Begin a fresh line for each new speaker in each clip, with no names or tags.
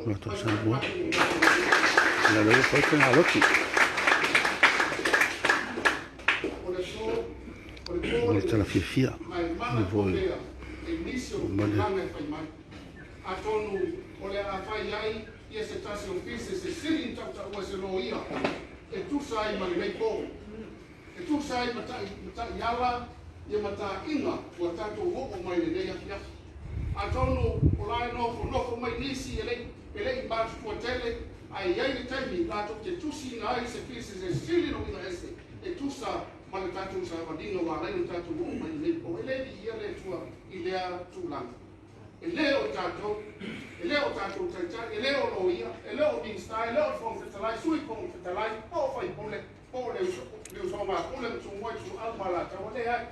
Maota o Samoa. Ia lea ua fai faigalotu. Mo le tala fiafia. Ia foi ma le
Atonu o le a fai ai ia se tasi o pise se sili na tautaua e se loia e tusa ai ma lenei po, e tusa ai ma taiala ia ma taaiga ua tatou oo mai lenei afiafi. Atonu o la e nofonofo mai nisi e le i matutua tele, ae i ai le taimi latou te tusiina ai se pise se sili loiga ese e tusa ma le tatou savaliga ua ala ai ona tatou oo mai lenei po. E le viia le Atua i lea tulaga. E le o tatou, e le o tatou taitai, e le o loia, e le o Minisita, e le o le Fofoga Fetalai, Sui Fofoga Fetalai, po o faipule, po o le usoga a Pule ma Tumua, Ituau ma Alataua, leai.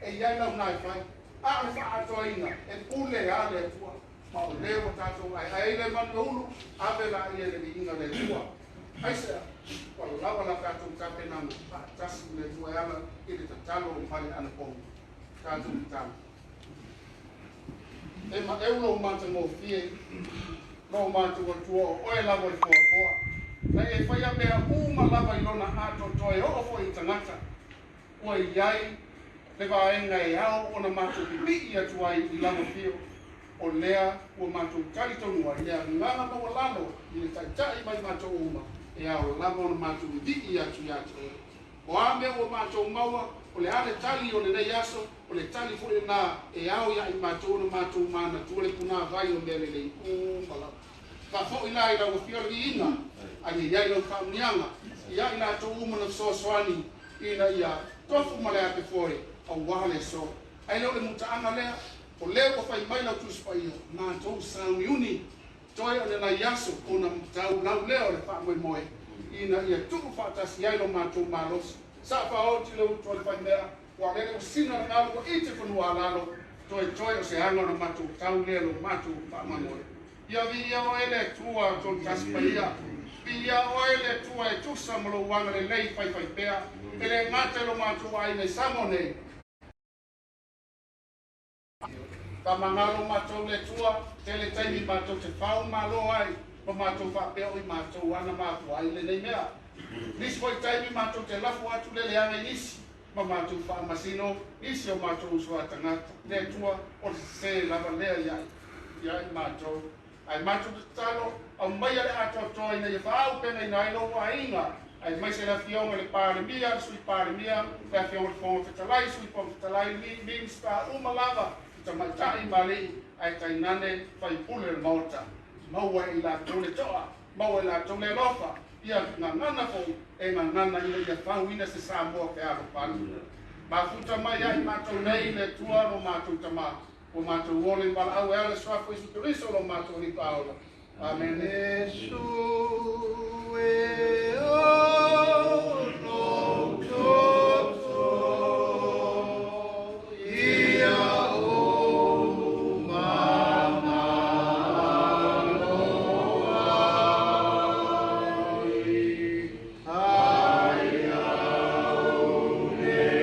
E i ai launa e fai, a o le faaatoaina e pule a le Atua. Ma o lea ua tatou aeae ai le manu e ulu, ave laia i le viiga o le Atua. Aisea? Ua lava la tatou tapenaga faatasi ma le Atua e ala i le tatalo ma le anapogi. Tatou tatalo. E maeu lou matagofie, lou matou Atua, o oe lava le foafoa. Na e faia mea uma lava i lona atoatoa e oo foi i tagata. Ua i ai le vaega e ao ona matou pipii atu ai i lau afio, o lea ua matou talitonu ai le agaga maualalo i le Taitai mai matou uma, e ao lava ona matou vivii atu ia te oe. O a mea ua matou maua, o le a le tali o lenei aso, o le tali foi lenā e ao ia i matou ona matou manatua le punāvai o mea lelei uma lava. Faafoi la i lau Afioga le viiga, a ia i ai lau faamuniaga ia i latou uma na fesoasoani ina ia tofu ma le ape foe aua le aso. Ae le o le mutaaga lea, o lea ua fai mai lau Tusi Paia, matou sauniuni toe o lenai aso ona taulau lea o le faamoemoe ina ia tuu faatasi ai lo matou malosi. Sa faaoti le utu a le faimea, ua lele ua sina le galu ua ite fanua a lalo, toetoe o se aga ona matou tau lea lo matou faamoemoe. Ia viia oe le Atua tolu tasi paia. Viia oe le Atua e tusa ma lou agalelei faifaipea, e le gata i lo matou aiga i Samoa nei, Faamagalo matou le Atua, tele taimi matou te fau malo ai ma matou faapea oi matou ana mafua ai lenei mea. Nisi foi taimi matou te lafo atu le leaga i nisi ma matou faamasino nisi o matou uso a tagata. Le Atua, o le sese lava lea ia ia i matou. Ae matou te tatalo, aumaia le atoatoa ina ia faaaupegaina ai lou aiga, aemaise le Afioga i le Palemia, le Sui Palemia, le Afioga i le Fofoga Fetalai, Sui Fofoga Fetalai, Minisita uma lava, i tamaitai ma alii, ae tainane faipule o le Maota. Maua e i latou le toa, maua e latou le alofa, ia gagana foi e gagana ina ia fauina se Samoa fealofani. Mafuta mai ia i matou nei le Atua lo matou Tama. Ua matou ola i valaau e ala suafa o Iesu Keriso lo matou Alii Faaola. Amene.
Iesu e o lou toto ia ou mamalo ai. Ai au nei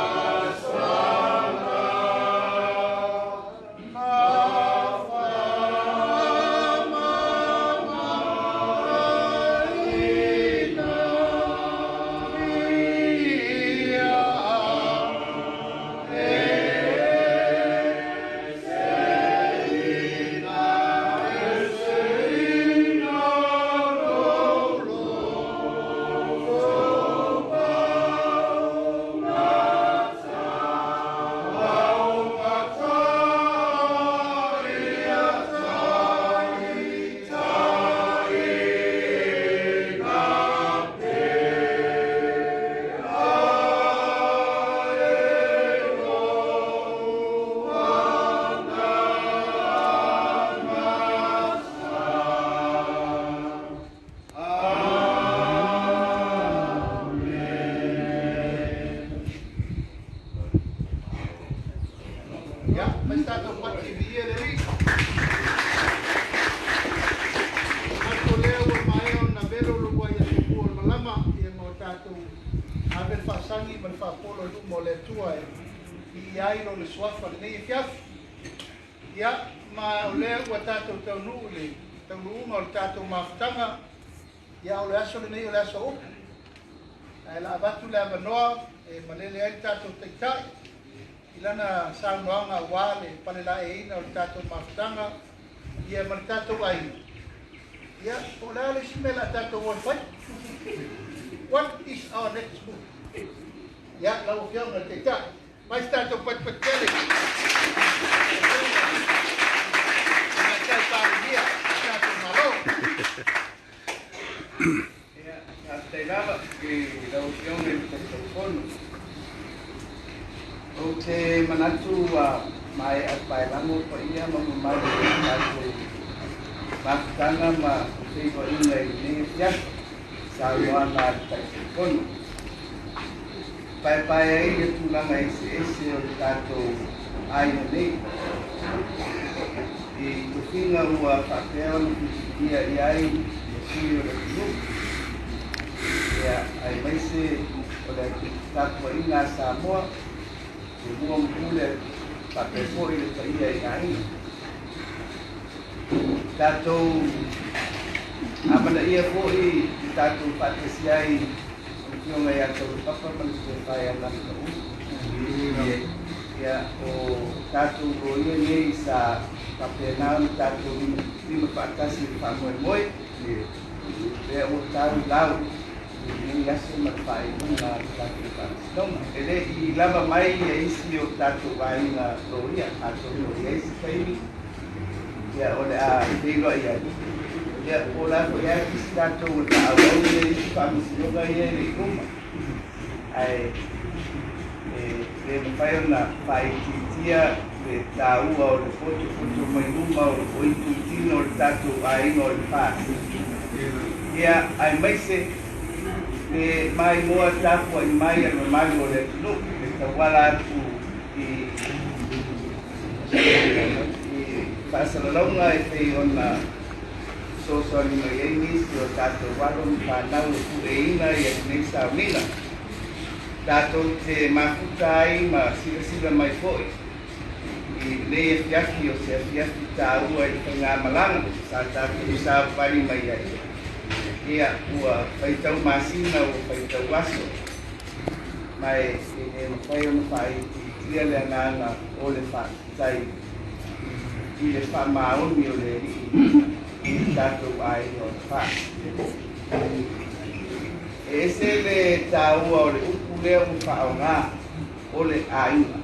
agasala, ma faamamaina ia e seina, e seina lou loto faugata, faugata ia taitaiina pea e lou agaga sa. Amene. Ia, fai se tatou pati viia le Alii. Manatu o lea ua maea ona velo lo lua i aso fua o le malama, ia ma o tatou ave le faasagi ma le faapolo i luma o le Atua e viia ai Lona Suafa lenei afiafi. Ia, ma o lea ua tatou taunuu i le taunuuga o le tatou mafutaga, ia o le aso lenei o le aso upu. Ae la avatu le avanoa e malele ai le tatou taitai i lana saunoaga aua le palelaeina o le tatou mafutaga, ia ma le tatou aiga. Ia, po o le a le isi mea o le a tatou o e fai? What is our next move? Ia, lau Afioga i le Taitai, mai se tatou patipati tele. Tamaitai Palemia o le tatou Malo.
Ia, faafetai lava i lau Afioga i le Taitaifono. Ou te manatu ua maea paelago paia ma mamalu o le tatou mafutaga ma feiloaiga i lenei afiafi, saunoaga a le Taitaifono. Paepae ai le tulaga eseese o le tatou aiga nei i tofiga ua faapea ona filifilia i ai ia sui o le atunuu, ia aemaise o le tapuaiga a Samoa, Tumua ma Pule, faapea foi le paia i aiga. Tatou amanaia foi i tatou faatasi ai le Afioga ia Taulapapa ma le Tofa ia Lagataui. Ia, o tatou loia nei sa faapena ona tatou lima faatasi i le faamoemoe, lea ua tau lau i lenei aso ma le faaiuga a le tatou faamasinoga. E le i lava mai ia isi o tatou aiga loia, atonu o i ai se taimi, ia o le a feiloai ai. Ia, po o le a foi lava isi tatou e faaauau ia isi faamasinoga ia e le i luma. Ae e le mafai ona faaitiitia le taua o le potopoto mai luma o itutino o le tatou aiga o le FAST. Ia, aemaise le maimoa tapuai mai a le mamalu o le atunuu e tauala atu i faasalalauga e pei ona fesoasoani mai ai nisi o tatou alo ma fanau e pueina ia lenei sauniga. Tatou te mafuta ai ma silasila mai foi i lenei afiafi o se afiafi taua i le faigamalaga sa tatou savavali mai ai. Ia, ua faitau masina, ua faitau aso, ma e le mafai ona faaitiitia le agaga o le faafetai i le faamaoni o le Alii i le tatou aiga o le FAST. E ese le taua o le upu lea ua faaaoga o le aiga.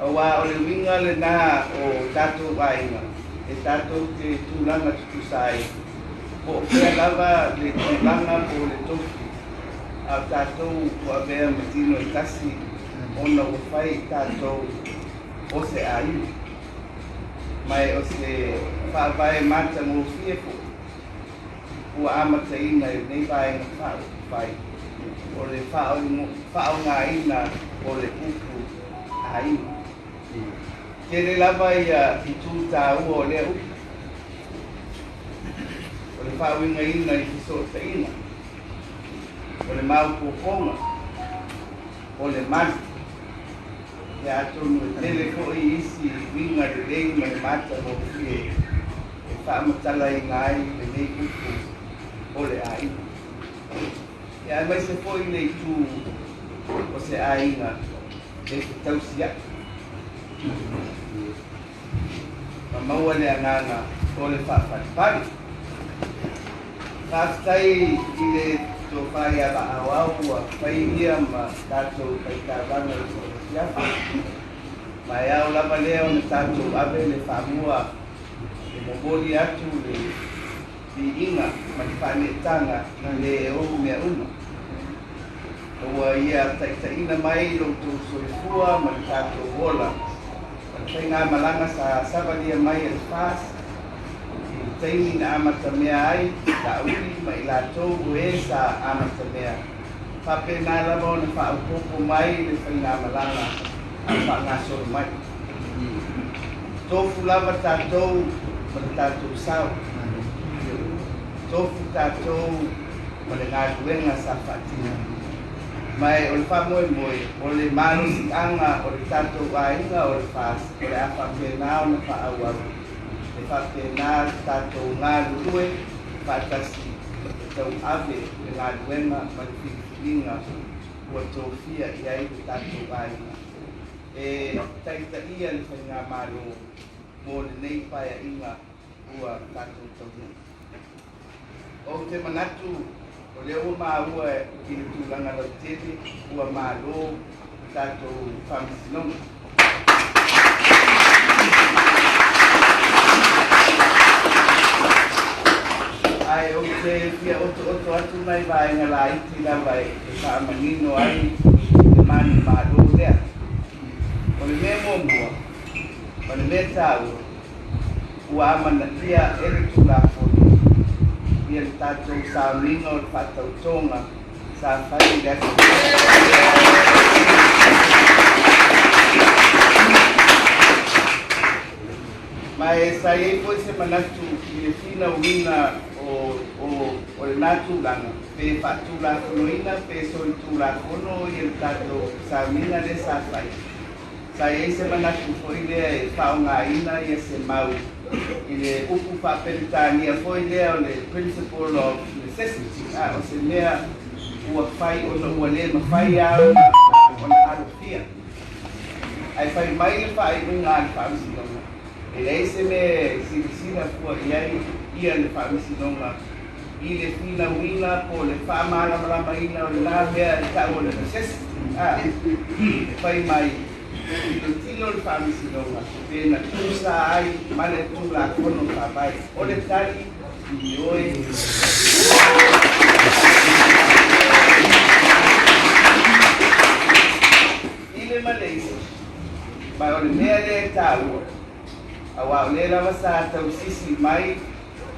Aua o le uiga lena o tatou aiga e tatou te tulaga tutusa ai, po o fea lava le tulaga po o le tofi, a o tatou ua avea ma tino e tasi ona ua fai i tatou o se aiga. Ma e o se faavae matagofie foi ua amataina i lenei vaega faaupufai o le faaaogaina o le upu aiga. Tele lava ia itu taua o lea upu, o le faauigaina i fesootaiga, o le maopoopoga, o le malu. Ia atonu e tele foi isi uiga lelei ma le matagofie e faamatalaina ai lenei upu o le aiga. Ia aemaise foi le itu o se aiga e fetausiai ma maua le agaga o le faafalefale. Faafetai i le tofa ia Vaaauau ua fai ia ma tatou faitaulaga i le afiafi. Ma e ao lava lea ona tatou ave le faamua e momoli atu le viiga ma le faaneetaga i le e ou mea uma. Ua ia taitaiina mai lo outou soifua ma le tatou ola ma le faigamalaga sa savalia mai e le FAST i le taimi na amatamea ai Laauli ma i latou o e sa amatamea. Faapena lava ona faaopoopo mai le faigamalaga a o faagasolo mai. Tofu lava tatou ma le tatou sao. Tofu tatou ma le galuega sa faatino. Ma o le faamoemoe o le malosiaga o le tatou aiga o le FAST o le a faapena ona faaauau e faapena le tatou galulue faatasi e tauave le galuega ma le filifiliga ua tofia i ai le tatou aiga e taitaia le faigamalo mo lenei paeaiga ua tatou taunuu. Ou te manatu o lea ua maua i le tulaga lautele ua malo le tatou faamasinoga. Ae ou te fia otooto atu nai vaega laiti lava e faamanino ai le manumalo lea. O le mea muamua ma le mea taua, ua amanaia e le Tulafono ia le tatou sauniga o le faatautoga sa fai i le aso. Ma e sa i ai foi se manatu i le finauina o lena tulaga, pe faatulafonoina pe solitulafono ia le tatou sauniga lea sa fai. Sa i ai se manatu foi lea e faaaogaina ia se mau i le upu faa-Peretania foi lea o le principle of necessity, a o se mea ua fai ona ua le mafai lava ona alofia. Ae fai mai le faaiuga a le Faamasinoga, e leai se mea e silasila fua i ai ia le Faamasinoga i le finauina po o le faamalamalamaina o lena mea e tau o le necessity, a e fai mai tilotilo le Faamasinoga pe na tusa ai ma le Tulafono Faavae. O le tali, ioe. I le ma le isi, ma o le mea lea e taua, auā o lea lava sa tausisi mai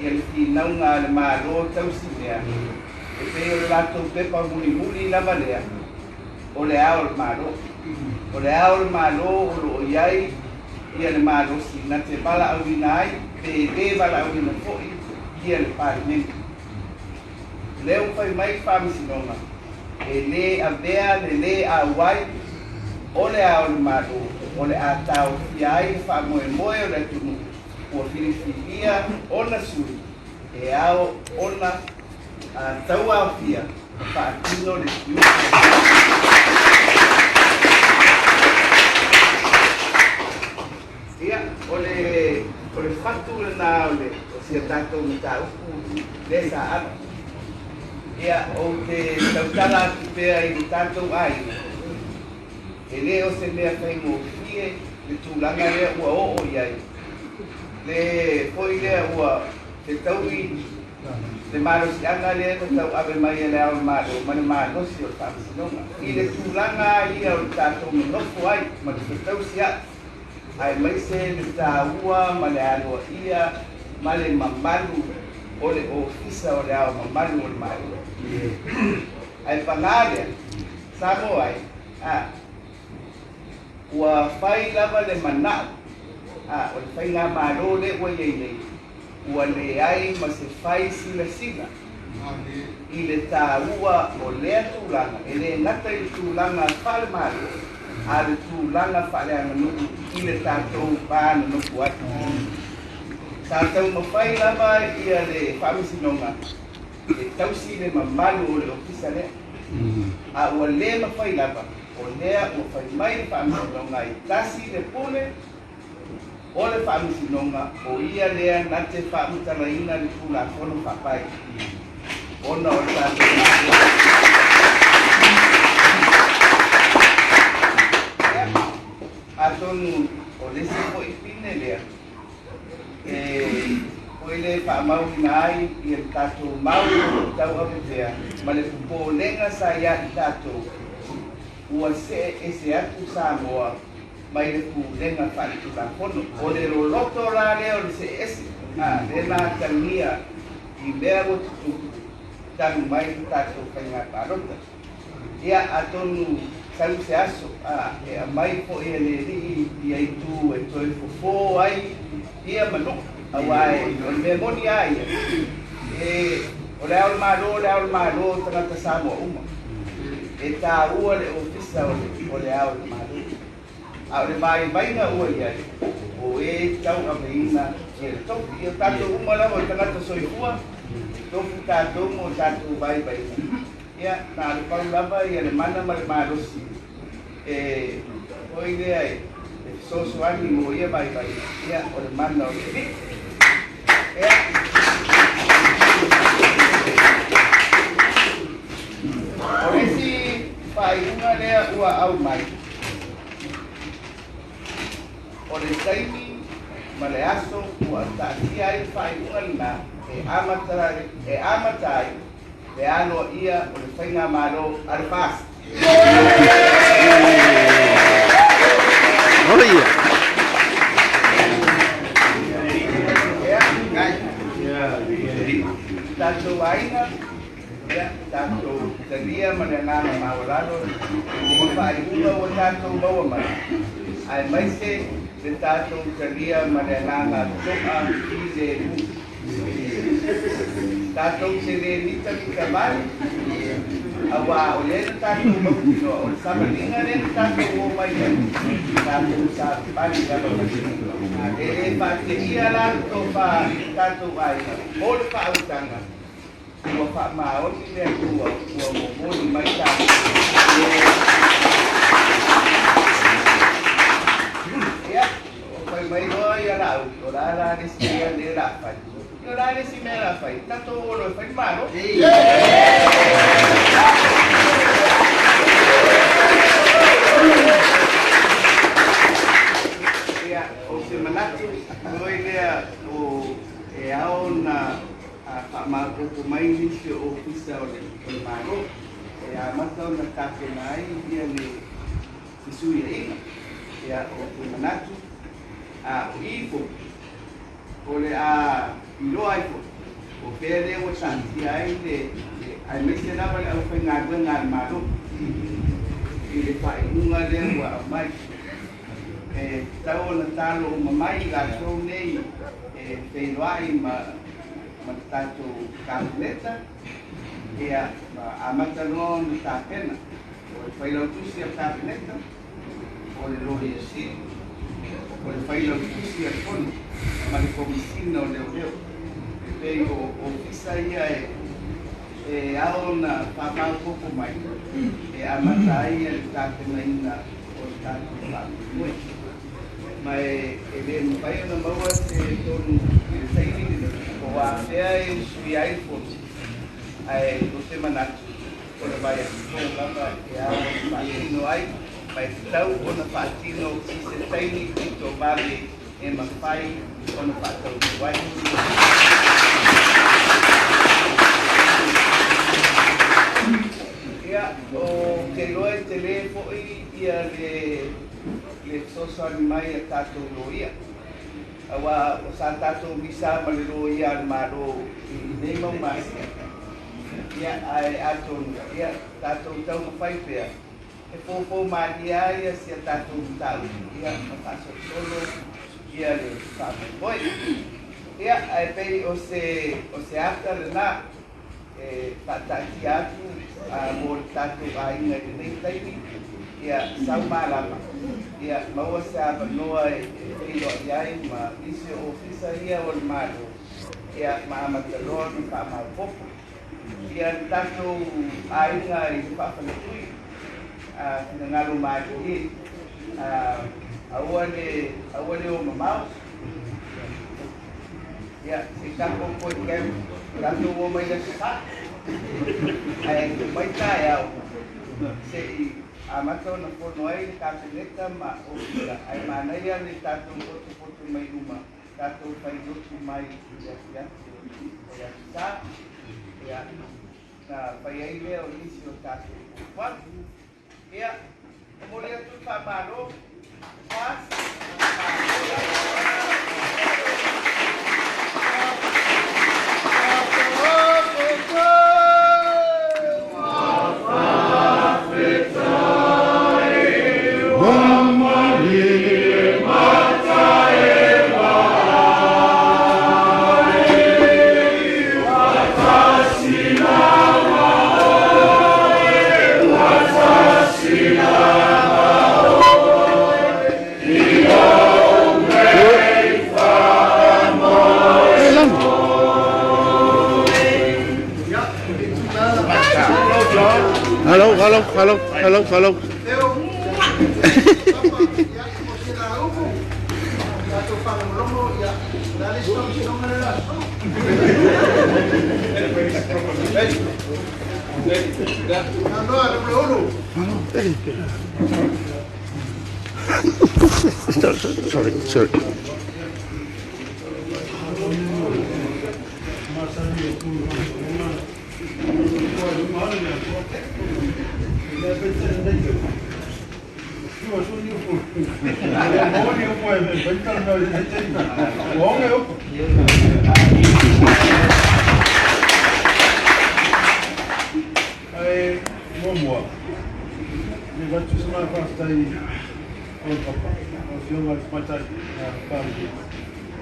ia le finauga a le Malo tausimea, e pei o le latou pepa mulimuli lava lea, o le Ao o le Malo. O le Ao o le Malo o lo o i ai ia le malosi na te valaauina ai pe lē valaauina foi ia le Palemene. O lea ua fai mai le Faamasinoga, e lē avea le lē auai o le Ao o le Malo o le a taofia ai le faamoemoe o le atunuu ua filifilia ona sui e ao ona tauaofia ma faatino le tiute. Ia, o le, o le fatu lena o le o si a tatou mataupu lea sa ave. Ia, ou te tautala atu pea i le tatou aiga, e le o se mea faigofie le tulaga lea ua oo i ai. Le foi lea ua fetaui le malosiaga lea na tauave mai e le Ao o le Malo ma le malosi o le Faamasinoga i le tulaga ia o le tatou nonofo ai ma le fetausia'i, aemaise le taua ma le aloaia ma le mamalu o le Ofisa o le Ao Mamalu o le Malo. Ae pagā lea, Samoa e, a, ua fai lava le mana'o, a, o le faigamalo lea ua i ai nei, ua leai ma se fai silasila i le taua o lea tulaga, e lē gata i le tulaga faalemalo, a le tulaga faaleaganuu i le tatou va nonofo ai. Sa taumafai lava ia le Faamasinoga e tausi le mamalu o le Ofisa lea, a ua lē mafai lava. O lea ua fai mai le Faamasinoga e tasi le pule o le Faamasinoga, o ia lea na te faamatalaina le Tulafono Faavae ona o le tatou Malo. Ia, atonu o le isi foi pine lea e foi le faamauina ai ia le tatou mau o lo o tauave pea ma le popolega sa iā i tatou ua see ese atu Samoa mai le pulega faaletulafono. O le loloto la lea o le see ese, a lea na atagia i mea ua tutupu talu mai le tatou faiga palota. Ia, atonu sau se aso, a, e aumai foi e le Alii ia itu e toe fofo ai ia manua, auā o le mea moni lava ia, e, o le Ao o le Malo, o le Ao o le Malo o tagata Samoa uma. E taua le ofisa o le Ao o le Malo. A o le vaivaiga ua i ai, o e tauaveina ia le tofi. Ia o tatou uma lava o tagata soifua, tofu tatou ma o tatou vaivaiga. Ia, na o le pau lava ia le mana ma le malosi e foi lea e fesoasoani mo ia vaivaiga, ia o le mana o le Alii. Ia, o le isi faaiuga lea ua aumai, o le taimi ma le aso ua taatia ai le faaiuga lena e amata ai le aloaia o le faigamalo a le FAST.
Oia.
Ia, tatou aiga, ia, tatou talia ma le agaga maualalo lenei faaiuga ua tatou maua mai, aemaise le tatou talia ma le agaga toafilemu. Tatou te le mitamita vale, auā o lea na tatou mautinoa o le savaliga lea na tatou omai ai, tatou savavali lava ma le. E le faateia la le tofa i le tatou aiga mo le faautaga ua faamaoni le Atua ua momoli mai tatou. Ia, o fai mai loa ia Laauli, o le a la le isi mea lea o le a fai? Ia, o le a le isi mea o le a fai? Tatou o loa e fai le Malo. Ia, o se manatu foi lea o e ao ona faamaopoopo mai nisi o ofisa o le Malo e amata ona tapena ai ia le fesuiaiga. Ia, ou te manatu, o i foi, o le a iloa ai foi, o fea lea ua taatia ai le, aemaise lava le aufaigaluega a le Malo i le faaiuga lea ua aumai. E tatau ona talo uma mai i latou nei e feiloai ma le tatou Kapeneta, ia, ma amata loa ona tapena. O le Failautusi a le Kapeneta, o le Loia Sili, o le Failautusi a le Fono ma le Komesina o Leoleo. E pei o ofisa ia e ao ona faamaopoopo mai e amata ai le tapenaina o le tatou faamoemoe. Ma e le mafai ona maua se tonu i le taimi lenei po o afea e usui ai le fono, ae ou te manatu o le vaiaso fou lava e ao ona faatino ai, ma e tatau ona faatino i se taimi pito vave e mafai ona faataunuu ai. Ia, ou te iloa e tele foi ia le fesoasoani mai a tatou loia, auā o sa tatou misa ma le loia a le Malo i nei mau masina. Ia, ae atonu, ia, tatou taumafai pea e foufou malie ai ia si a tatou mataupu, ia, ma faasolosolo ia le faamoemoe. Ia, ae pei o se ata lena e faataatia atu mo le tatou aiga i lenei taimi, ia sau malama, ia maua se avanoa e feiloai ai ma nisi o ofisa ia o le Malo, ia ma amata loa ona faamaopoopo. Ia le tatou aiga i le faafaletui, finagalo malilie, aua le o mamao. Ia, se i tatou toe camp, tatou o mai le aso Sa, ae tuu mai taeao se i amata ona fono ai le Kapeneta ma ofisa, ae manaia le tatou potopoto mai luma, tatou fai lotu mai i le afiafi o le aso Sa, ia, na fai ai lea o nisi o tatou fuafuaga. Ia, momoli atu le faamalo, FAST, malo.
Hello, hello, hello, hello.
Leo, ia, mo se laupu, tatou faalogologo, ia, o le a le isi faamasinoga lea o le a sosolo? Saunoa Namulauulu.
Sorry, sorry, sorry.
Ae muamua, e avatu se matou faafetai i le Papa, lau Afioga i le Tamaitai Palemia,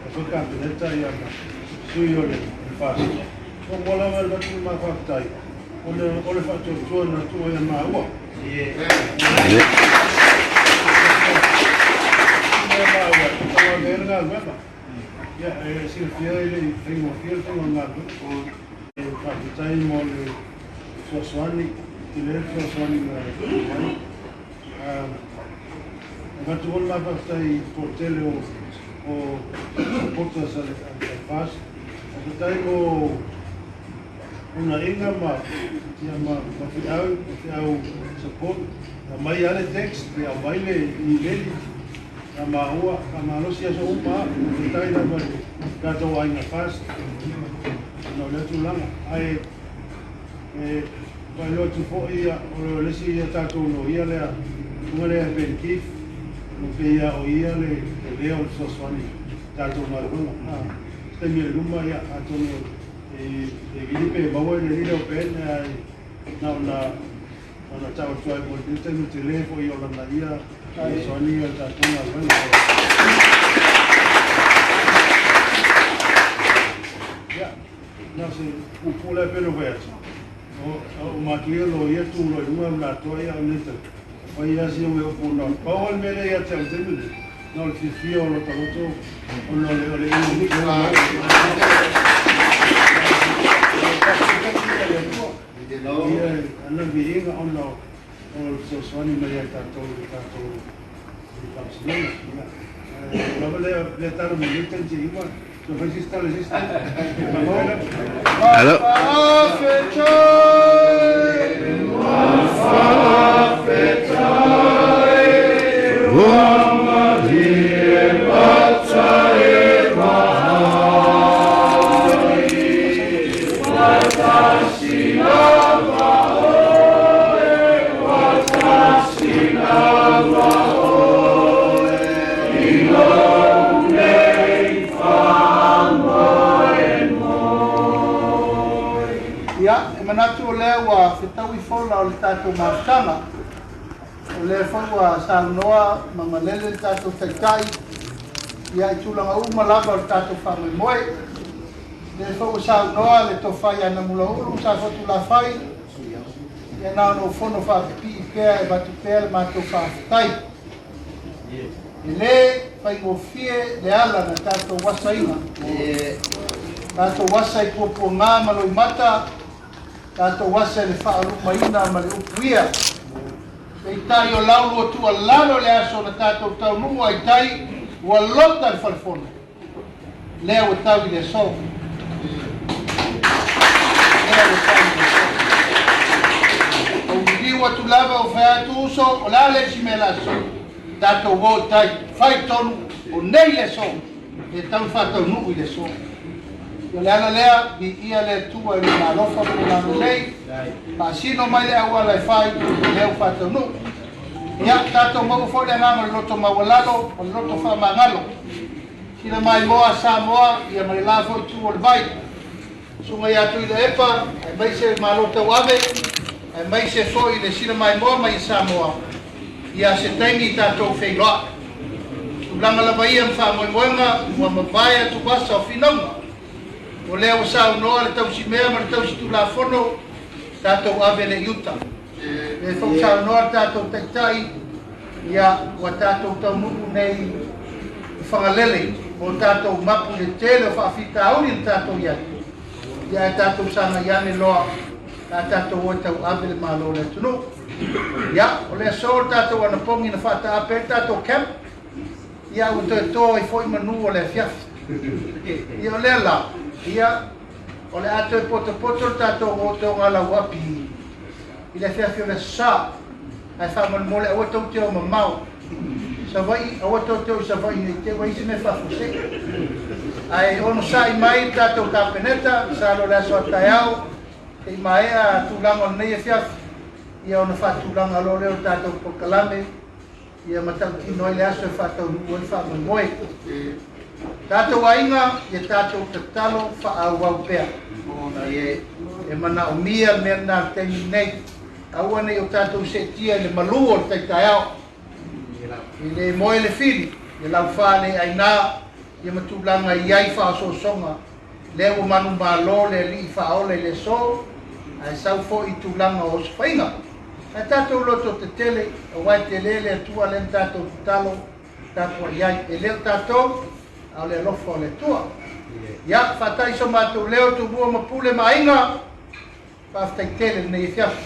le foi Kapeneta ma sui o le FAST. Muamua lava e avatu le matou faafetai ona o le faatuatua na tuu ai ia maua. Ia maua e tauave ai le galuega. Ia, e silafia e le i faigofie le faiga o le galuega. E faafetai mo le fesoasoani, tele le fesoasoani na tuu mai. E avatu foi le ma faafetai i le toatele o supporters a le FAST. Faafetai mo unaiga ma ia ma feau, ma feau support. Aumai lava le text, pe aumai le imeli, sa maua, faamalosi aso uma lava. Faafetai lava i le tatou aiga FAST ona o lea tulaga. Ae e faailoa atu foi o le isi a tatou loia lea, susuga lea Ben Keefe, e pei lava o ia le tele o le fesoasoani i le tatou galuega. Se taimi i luma, atonu e vili pe maua le alii lea o Ben, ae na ona tau atu ai mo lenei taimi, tele foi o lana ia fesoasoani i le tatou galuega. Ia, na o se puupuu lea pei ona fai atu, o matou ia loia tu loa i luga o le atoa ia o nei tau fai lava si oge upu na pau lava le mea lea ia te au i le taimi lenei, na o le fiafia o lota loto ona o le inu ia ana viiga ona o le fesoasoani mai ia tatou i le tatou faamasinoga. Ia, lava lea tala mo nei taimi seia uma. So fai se isi tala i se isi taimi.
Hello.
Ia, e manatu o lea ua fetaui fola o le tatou mafutaga. O lea foi ua saunoa ma malele le tatou Taitai ia i tulaga uma lava o le tatou faamoemoe. O lea foi ua saunoa le Tofa ia Namulauulu Safotulafai, ia na ona ou fono faapipii pea e avatu pea le matou faafetai. E le faigofie le ala na tatou asaina. Tatou asa i puapuaga ma loimata, tatou asa i le faalumaina ma le upuia. Peitai o lau lua tuualalo i le aso na tatou taunuu ai tai, ua lota le falefono. Lea ua tau i le aso. Lea ua tau i le aso. Ou liliu atu lava ou fai atu, uso, o le a le isi mea le aso? Tatou o i tai, fai tonu, o nei le aso, e tau faataunuu i le aso. O le ala lea, viia le Atua i lona alofa ma lona agalelei, faasino mai le auala e fai, lea ua faataunuu. Ia, tatou maua foi le agaga o le loto maualalo ma le loto faamagalo. Sila maimoa a Samoa, ia ma le la foi itu o le vai. Susuga ia Tuilaepa, aemaise le Malo Tauave, aemaise foi le sila maimoa mai i Samoa, ia se taimi tatou feiloai. Tulaga lava ia ma faamoemoega ua mavae atu vasa o finauga. O lea ua saunoa le tausimea ma le tausitulafono, tatou ave le i uta. E foi saunoa le tatou Taitai, ia ua tatou taunuu nei i Fagalele mo tatou mapu i le tele o faafitauli na tatou i ai, ia ae tatou sagai ane loa Le a tatou o e tauave le Malo o le atunuu. Ia, o le aso o le tatou anapogi na faataape ai le tatou camp, ia ua toe to ai foi manu o le afiafi. Ia o lea la, ia, o le a toe potopoto le tatou togalauapi i le afiafi o le Aso Sa. Ae faamolemole aua tou te o mamao. Savaii, aua tou te o i Savaii ne i te i ua i ai se mea faafuasei. Ae onosai mai le tatou Kapeneta, masalo o le aso a taeao, se i maea tulaga o lenei afiafi, ia ona faatulaga loa lea o le tatou polokalame, ia matautino ai le aso e faataunuu ai le faamoemoe. Tatou aiga, ia tatou tatalo faaauau pea. E manaomia le mea lena i le taimi lenei. Aua ne i o tatou seetia i le malu o le tai taeao. E le moe le fili, le laufa le aina, ia ma tulaga i ai faaosoosoga. Lea ua manumalo le Alii faaola i le aso, ae sau foi i tulaga o osofaiga. Ae tatou loto tetele, aua e tele le Atua lea na tatou tatalo tapuai ai. E le o tatou, a o le alofa o le Atua. Ia, faata'i so matou leo, Tumua ma Pule ma Aiga. Faafetai tele lenei afiafi.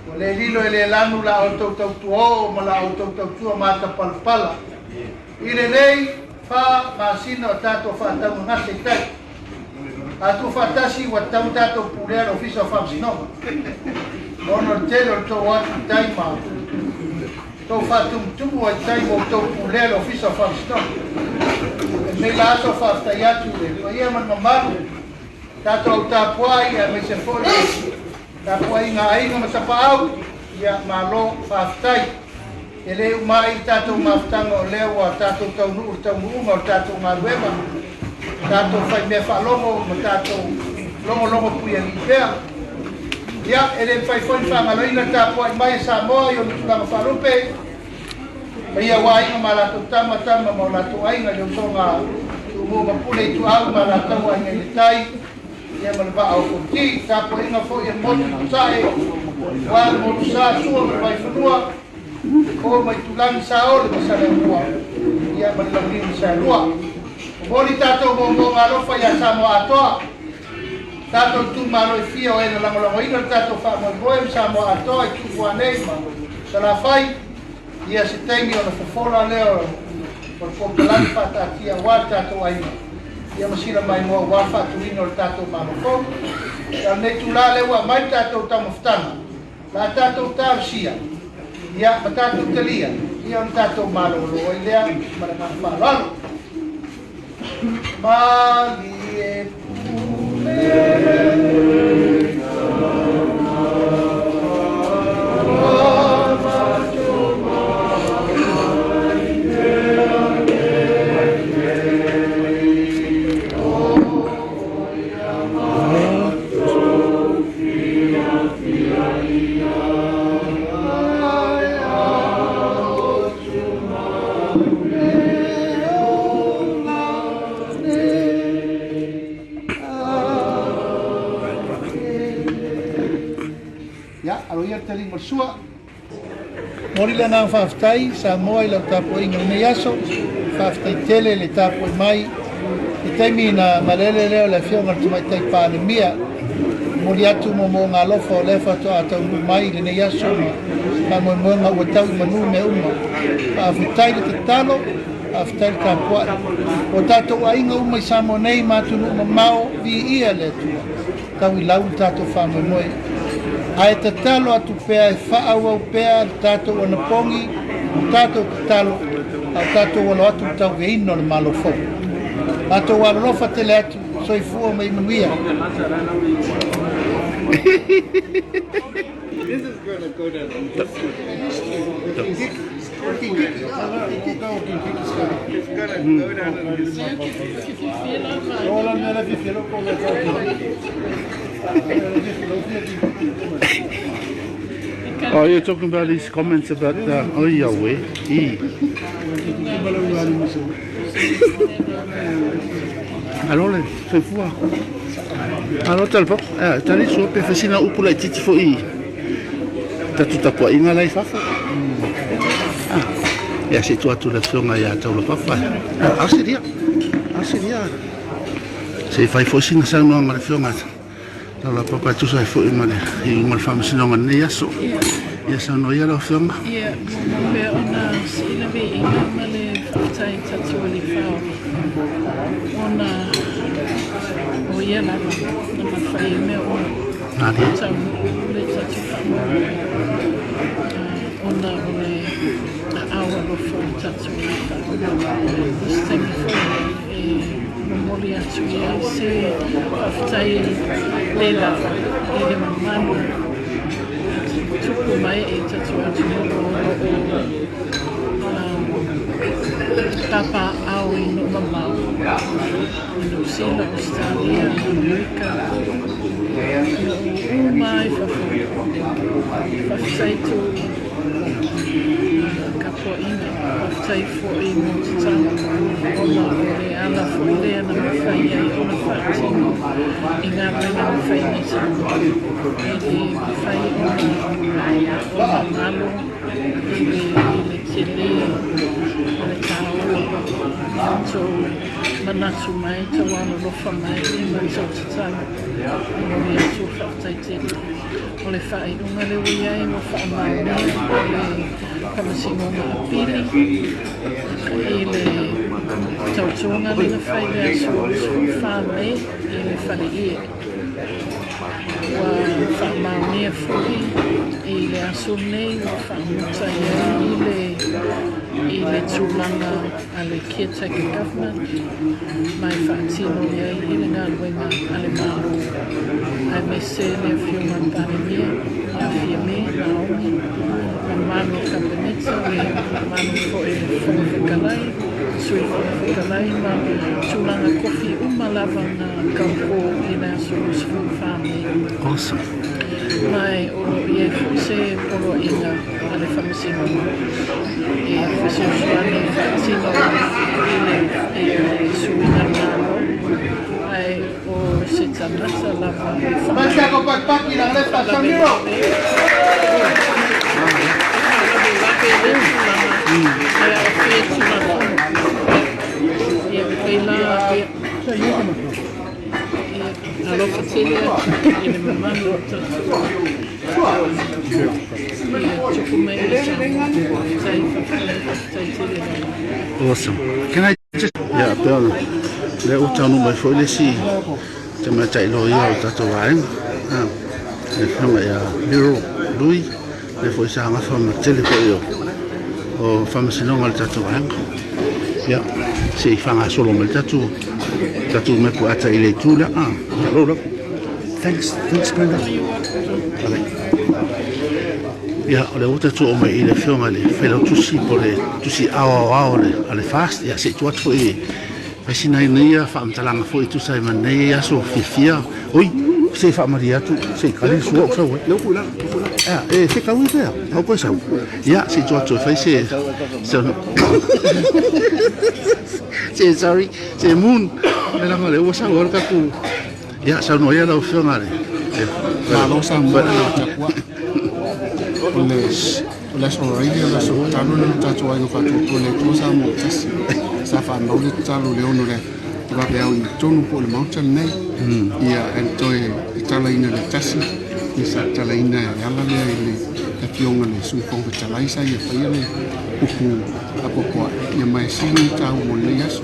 Ua le lilo e le lanu la outou tautua oo ma la outou tautua matapalapala i lenei fa masina o tatou faataugagase i tai. A tuufaatasi ua tatau tatou pulea le Ofisa o Faamasinoga ona o le tele o le tou o atu i tai ma tou faatumutumu ai tai ma outou pulea le Ofisa o Faamasinoga. I lenei la aso faafetai atu i le paia ma le mamalu Tatou au tapuai aemaise foi le tapuaiga a aiga ma tapaau, ia malo faafetai. E le uma ai le tatou mafutaga o lea ua tatou taunuu i le taunuuga o le tatou galuega, tatou fai mea faalogo ma tatou logologo puialii pea. Ia, e le mafai foi ona faagaloina le tapuai mai a Samoa i ona tulaga faalupe, Paia aua Aiga ma latou Tama, Tama ma o latou Aiga, le usoga a Tumua ma Pule, Ituau ma Alataua, Aiga i le Tai, ia ma le Vaa o Fonoti. Tapuaiga foi a le motu i Sasae, aua le motu sa, Sua ma le Vaifanua, Fofo ma Itulagi, Saole ma Saleaaumua, ia ma le Launiu na Saelua. Momoli tatou moomooga alofa ia Samoa atoa, tatou itumalo e fia o e na lagolagoina le tatou faamoemoe ma Samoa atoa i Tumua nei ma Salafai. Ia se taimi ona fofola lea o le polokalame faataatia aua le tatou aiga, ia ma sila maimoa aua le faatuina o le tatou Malo fou. A o lenei itula lea ua aumai le tatou taumafataga, o le a tatou talosia, ia, ma tatou talia, ia ona tatou malolo ai lea ma le agaga faaaloalo. Malie pule. Ia, alo ia le taliga o le sua. Momoli le agaga faafetai Samoa i lau tapuaiga i lenei aso. Faafetai tele le tapuai mai i taimi na malele lea o le afioga i le Tamaitai Palemia. Momoli atu moomooga alofa o lea faatoa taunuu mai i lenei aso ma faamoemoega ua tau i manu mea uma. Faafetai le tatalo, faafetai le tapuai. O tatou aiga uma i Samoa nei ma atunuu mamao, viia le Atua. Tau i lau le tatou faamoemoe. Ae tatalo atu pea e faaauau pea le tatou anapogi, le tatou tatalo, a o tatou alo atu i le tauveina o le Malo fou. Matou alolofa tele atu, soifua ma ia manuia.
This is gonna go down in history. It's gonna go down in history.
Oh, you're talking about his comments about oh, Yahweh. E. Alo le soifua. Alo talafo. Eh, tali sua pe fesina upu laitiiti foi tatou tapuaiga la i fafo. Ah, ia se i tuu atu le afioga ia Taulafafa. Ausilia. Ausilia. Se i fai foi sina saunoaga le afioga. Laulapapa e tusa ai foi ma le iuga o le Faamasinoga i lenei aso. Ia saunoa ia lau Afioga.
Ia, muamua pea ona sii le viiga ma le faafetai i tatou Alii Faaola, ona o Ia lava na mafai ai mea uma
Malie.
Taunuu le tatou faamoemoe, ona o le aao alofa o le tatou Alii Faaola. I se taimi foi e momoli atu i ai se faafetai le lava i le mamalu tupu ma ee i tatou atunuu o lo o papaaao i nuu mamao i Niu Sila, Ausetalia, Amerika, nuu uma lava i fafo. Faafetai tou tapuaiga, faafetai foi mo tatalo ona o le ala foi lea na mafai ai ona faatino i galuega na fai nei Samoa. E le mafai ona galo i le tele o le taua o outou manatu mai, taualolofa mai ma tou tatalo. E momoli atu le faafetai tele. O le faaiuga lea ua i ai ua faamaonia le Faamasinoga Apili i le tautoga lea na fai i le aso 14 Me i le Fale Ie. Ua faamaonia foi i le aso lenei ua faamuta i ai i le tulaga a le Caretaker Government ma e faatino i ai i le galuega a le Malo aemaise le Afioga i le Palemia ia Fiame Naomi, mamalu o Kapeneta, le mamalu foi i le Fofoga Fetalai, Sui Fofoga Fetalai ma tulaga tofi uma lava na taupo i le aso 24 Me.
Awesome.
Ma o lo o i ai foi se poloaiga a le Faamasinoga e fesoasoani e faatino i le suiga Malo, ae o se tagata lava e faalavelave lea tulaga e aafia i Tulafono. Ia, pei la, ia, ia, alofa tele atu i le mamalu o tatou ia tupu mai i Samoa. Faafetai, faafetai, faafetai tele lava.
Awesome. Can I just... Ia, pei ona, lea ua taunuu mai foi le isi tamaitai loia o le tatou vaega, le afioga ia Muriel Lui, lea foi sa gafa ma le tele foi o faamasinoga a le tatou vaega. Ia, se i faagasolo mai le tatou mepu ata i le itu lea. Hello, love. Thanks, thanks Brenda. Okay. Ia, o lea ua tatou oo mai i le afioga i le Failautusi po o le Tusi Aoaoao a le FAST. Ia, se i tuu atu foi i fai sina ia faamatalaga foi e tusa ai ma lenei aso fiafia. Oi, se i faamalie atu, se i kali le sua ou sau ai. Ia, e fekaui pea, au koe sau. Ia, se i tuu atu e fai se, se, sorry, se moon. Me langa o lea ua sau ai le tatou. Ia, saunoa ia lau Afioga le.
Malo Samoa i le tapuai. O le o le aso Australia, o le aso tatalo lea na tatou aiga faatuatua i le Atua Samoa tasi. Sa faamau le tatalo i le 6 o le vaveao i totonu po o le Maota lenei. Ia, e toe tatalaina i le tasi, ia sa tatalaina e ala lea i le Afioga i le Sui Fofoga Fetalai sa ia faia le upu apoapoai. Ia ma e sili ona taua mo lenei aso.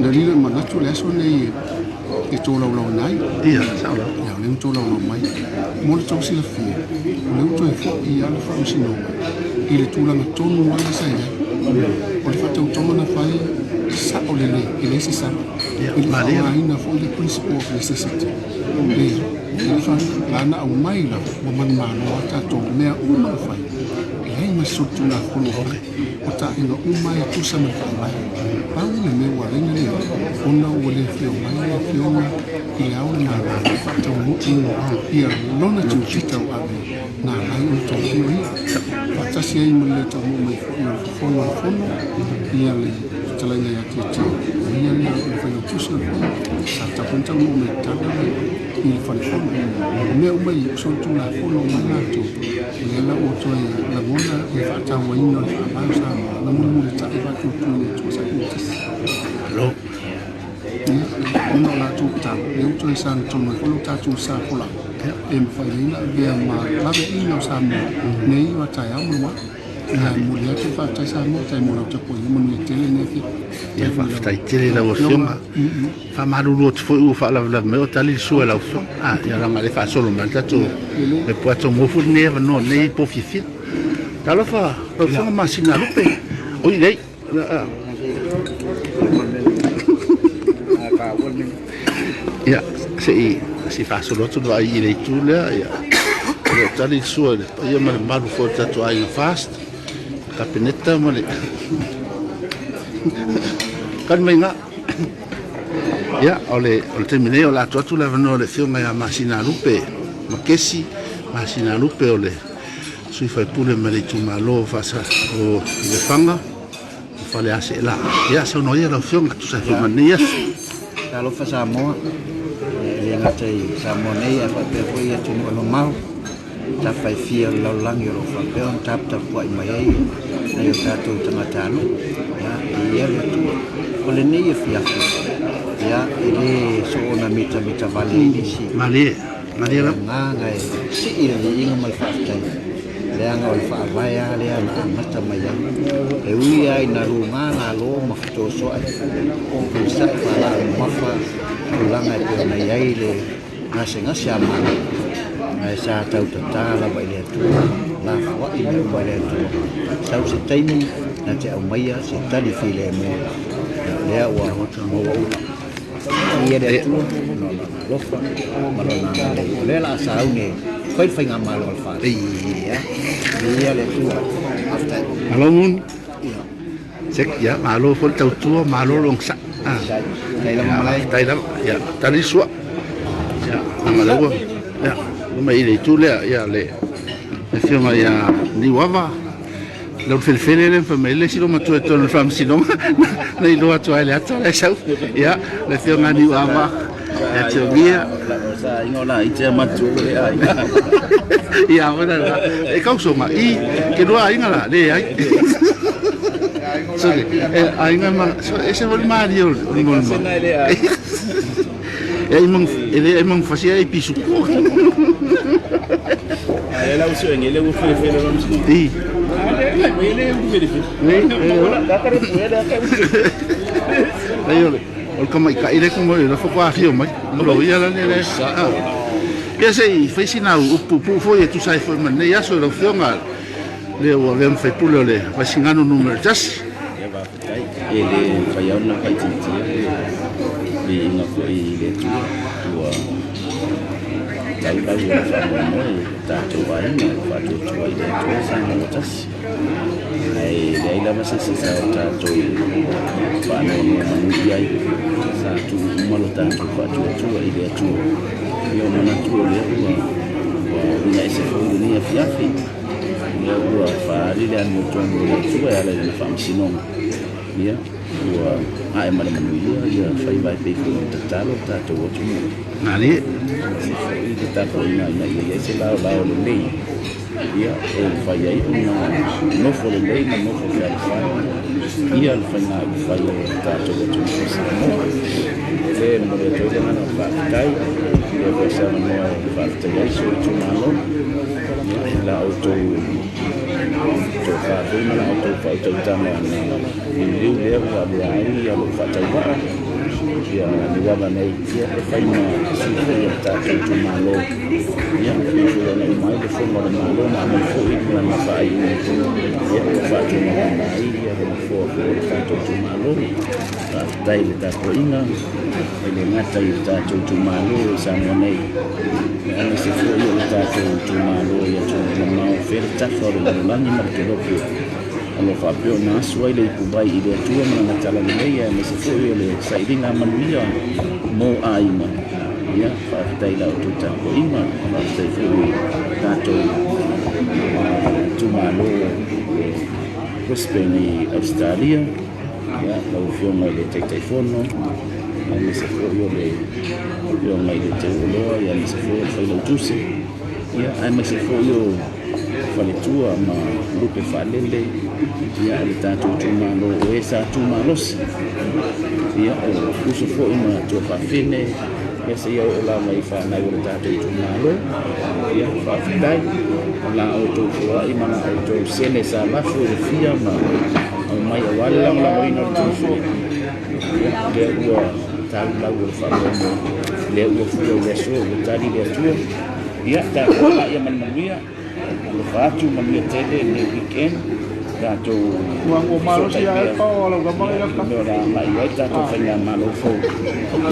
Na lilo i manatu le aso lenei e tolaulauina ai.
Ia, sao lava.
Ia, o lea ua tolaulau mai. Mo le tou silafia, o lea ua toe foi lava le Faamasinoga i le tulaga tonu lava lea sa i ai. O le faatautoga na fai, sao lelei, e leai se sala.
Ia,
E le
malie.
faaaogaina foi le principle of necessity. Leai, e le faaaogaina. La na aumai lava, ua manumalo lava tatou mea uma na fai. E leai ma se solitulafono o fai. O taaiga uma e tusa ma le faavae. Pau le mea ua ala ai ona leai, ona ua le afio mai le Afioga i Le Ao o le Malo e faataunuu ia lona tiute tauave na ala ai ona tofia o ia. Faatasi ai ma le le taunuu mai foi o le Fofono o le Fono, ia le fetalaiga ia Tietie, o ia lea o le Failautusi o le Fono, sa tatau foi ona taunuu mai i tala i le Fale Fono. O mea uma ia, o solitulafono uma latou, o lea la ua toe lagona le faatauaina o le Faavae o Samoa na mulimulitai faatuatua i le Atua Samoa tasi.
Malo.
Ona o latou tatalo, lea ua toe sagatonu ai foi lo tatou sa folau e mafai ai ona avea ma laveaiina o Samoa nei o a taeao ma le uafu. Ae momoli atu le faafetai Samoa, faafetai mo lau tapuaiga, manuia tele lenei afiafi.
Ia, faafetai tele i lau Afioga. Faamalulu atu foi ua faalavelave mai o tali le sua i lau Afioga. Ah, ia leaga o lea e faasolo mai le tatou le puato mo foi lenei avanoa lenei po fiafia. Talofa lau Afioga Masina Lupe. Oi lei. Ia, se i se i faasolo atu le vaai i le itu lea, ia. O lo o tali le sua i le paia ma le mamalu foi o le tatou aiga FAST, Kapeneta ma le tali mai ina. Ia, o le taimi nei o le a tuu atu le avanoa i le Afioga ia Masinalupe Makesi Masinalupe o le sui faipule mai le itumalo o Lefaga ma Faleaseela. Ia, saunoa ia lau Afioga, tusa ai foi ma lenei aso.
Talofa Samoa, e le gata i Samoa nei ae faapea foi i atunuu e mamao, tafa e fia o le lalolagi o lo o faapea ona taputapuai mai ai nai o tatou tagatanuu. Ia, viia le Atua. O lenei afiafi, ia, e le soona mitamita vale ai nisi.
Malie, malie lava.
Agaga e sii le viiga ma le faafetai, leaga o le faavae lava lea na amata mai ai. E ui lava ina luga lalo ma fetosoai, feisai faalaau mamafa tulaga e pei ona i ai le gasegase a Malo, ae sa tautatā lava i le Atua, lafoai mea uma e le Atua. Sau se taimi na te aumaia se tali filemu, ia o lea ua maua uma. Viia le Atua ona o Lona alofa ma Lona agalelei. O lea o le a sauni e fai le faigamalo a le FAST. Ia, viia le Atua. Faafetai.
Malo Munu. Sek, ia, malo foi le tautua, malo le onosai.
Faafetai lava Malae.
Faafetai lava. Ia, tali le sua. Ia, leaga o lea ua, ia, ua mai i le itu lea, ia, le Afioga ia Niuava, Laufelefele lea na fai mai ai le isi loomatua i totonu o le Faamasinoga, na iloa atu lava i le ata la e sau. Ia, le Afioga ia Niuava ia Tiogia. Ia, e kausoga, i, ke lua aiga la, leai. Sorry, e aiga ma, ese foi le malie o le molima. E ai mang, e le ai mang fasia e pisu. I. Ai o le o le tamaitai lea kuma la faatoa mai. Lo ia la le. Ia se i fai sina upu puupuu foi e tusa ai foi ma lenei aso i lau Afioga lea ua avea ma faipule o le Vaisigano numera 1.
Ia faafetai. E le mafai lava ona faaitiitia le viiga foi i le Atua ua tau lau o le faamoemoe i lo tatou aiga e faatuatua i le Atua Samoa tasi. Ae leai lava se isi sa o tatou faanonomanu i ai, sa tuu uma lo tatou faatuatua i le Atua. Ia o manatu o lea ua uiga ese foi lenei afiafi, lea ua faaali le amiotonu o le Atua e ala i lana faamasinoga. Ia ua ae ma le manuia ia faiva e pei foi ona tatalo le tatou atunuu.
Malie.
Aemaise foi le tapuaiga ina ia i ai se laolao lelei ia e mafai ai ona nofo lelei ma nofo fealofani ia le faiga upufai o le tatou atunuu o Samoa. O lea e momoli atu ai le agaga faafetai, lea foi se avanoa e faafetai ai si ou itumalo i la outou tofa foi ma la outou faautautaga na liuliu lea ua avea ai lou faatauvaa ia Niuava nei e fai ma sui foi o le tatou itumalo. Ia, pei foi ona uma ai le fono a le Malo ma aumai foi lana faaiuga ia ua faatulagaina ai le nofoa foi o le tatou itumalo. Faafetai i le tapuaiga e le gata i le tatou itumalo i Samoa nei, aemaise foi o le tatou itumalo i atunuu mamao, fea le tafa o le lalolagi ma le kelope o lo o faapea ona asu ai le ipuvai i le Atua ma lana talalelei, aemaise foi o le sailiga manuia mo aiga. Ia, faafetai i la outou tapuaiga, faafetai foi i tatou itumalo o Brisbane i Ausetalia, ia, lau Afioga i le Taitaifono, aemaise foi o le Afioga i le Teuoloa, aemaise foi o le Failautusi, ia, aemaise foi o faletua ma lupe faalele, ia, o le tatou itumalo o e sa tumalosi. Ia, o uso foi ma tuafafine, ia seia oo lava i fanau o le tatou itumalo. Ia, faafetai o la outou foai ma la outou sene sa lafo i le fia ma aumai aua le lagolagoina o le filifiliga. Ia, lea ua tau lau o le faamoemoe, lea ua fua i le aso ua tali le Atua. Ia, tatou agai ma le manuia. Alofa atu, manuia tele lenei weekend. Tatou fesootai pea i mea o le a agai i ai le tatou faigamalo fou.